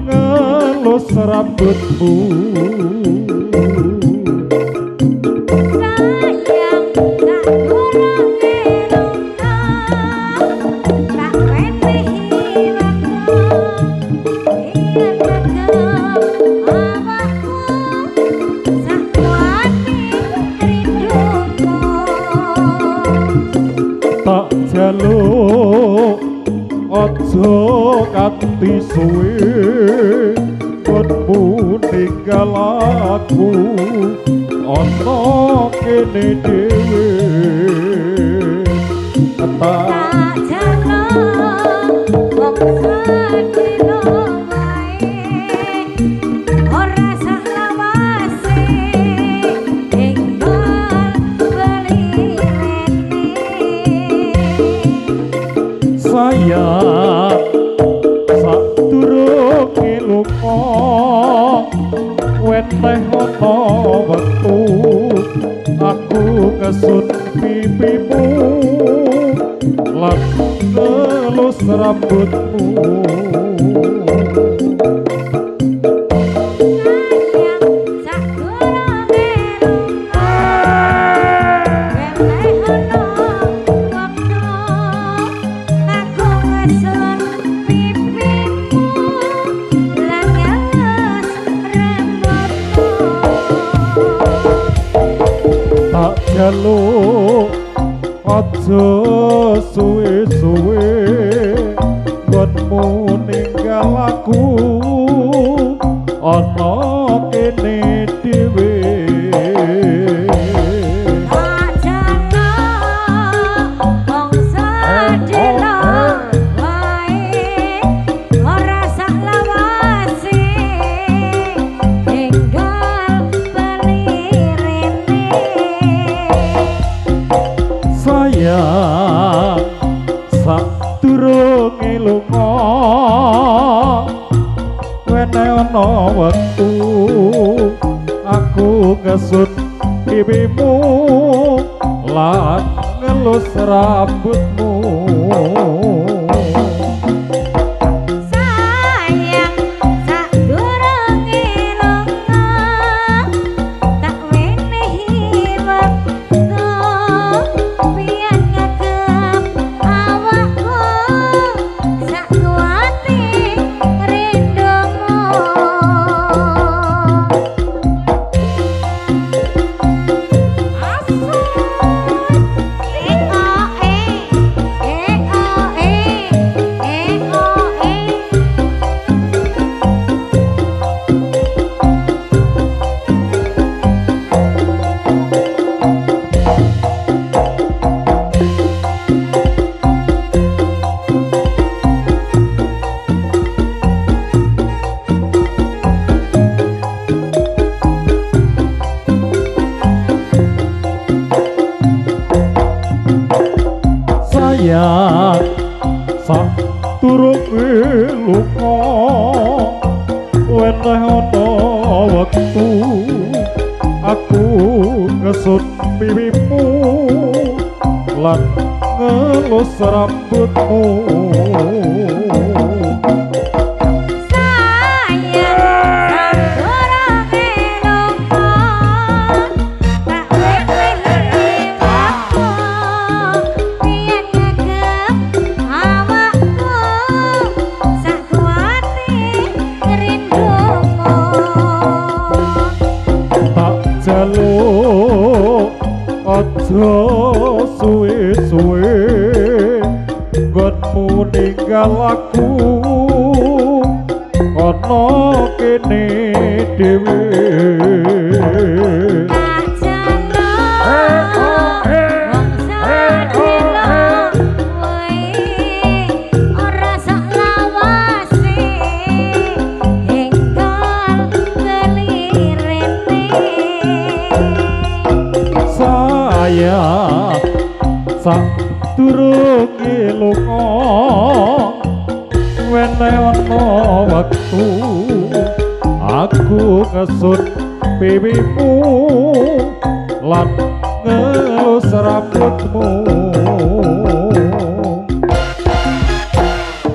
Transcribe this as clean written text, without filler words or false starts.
ngelus rambutmu. Sayang sadurunge lunga tak wenehi wektu biyen ngegem awakku sakwate rindumu. Tak jaluk aja kanthi suwe nggonmu ninggal aku ana kene dhewe. Tak jaluk wong sedelo wae ora sah lawase enggal bali rene. Sayang sadurunge lunga weneh ana wektu aku ngesut pipimu lan ngelus rambutmu. Sayang sadurunge lunga weneh ana wektu aku ngesut pipimu lan ngelus rambutmu. Tak jaluk aja suwe-suwe nggonmu ninggal aku ana kene dhewe. Tak jaluk wong sedelo wae ora sak lawase enggal bali rene. Sayang sadurunge lunga weneh ana wektu aku ngesut pipimu lan ngelus rambutmu. Sayang sadurunge lunga tak wenehi wektu biyen ngegem awakku sakwate rindumu. E o e e o e e o e. Sayang sadurunge lunga weneh ana wektu aku ngesut pipimu lan ngelus rambutmu. Sayang sadurunge lunga tak wenehi wektu biyen ngegem awakku sakwate rindumu. Tak jaluk aja suwe-suwe nggonmu ninggal aku ana kene dhewe. Tak jaluk wong sedelo wae ora sak lawase enggal bali rene. Sayang sadurunge lunga weneh ana wektu aku ngesut pipimu lan ngelus rambutmu.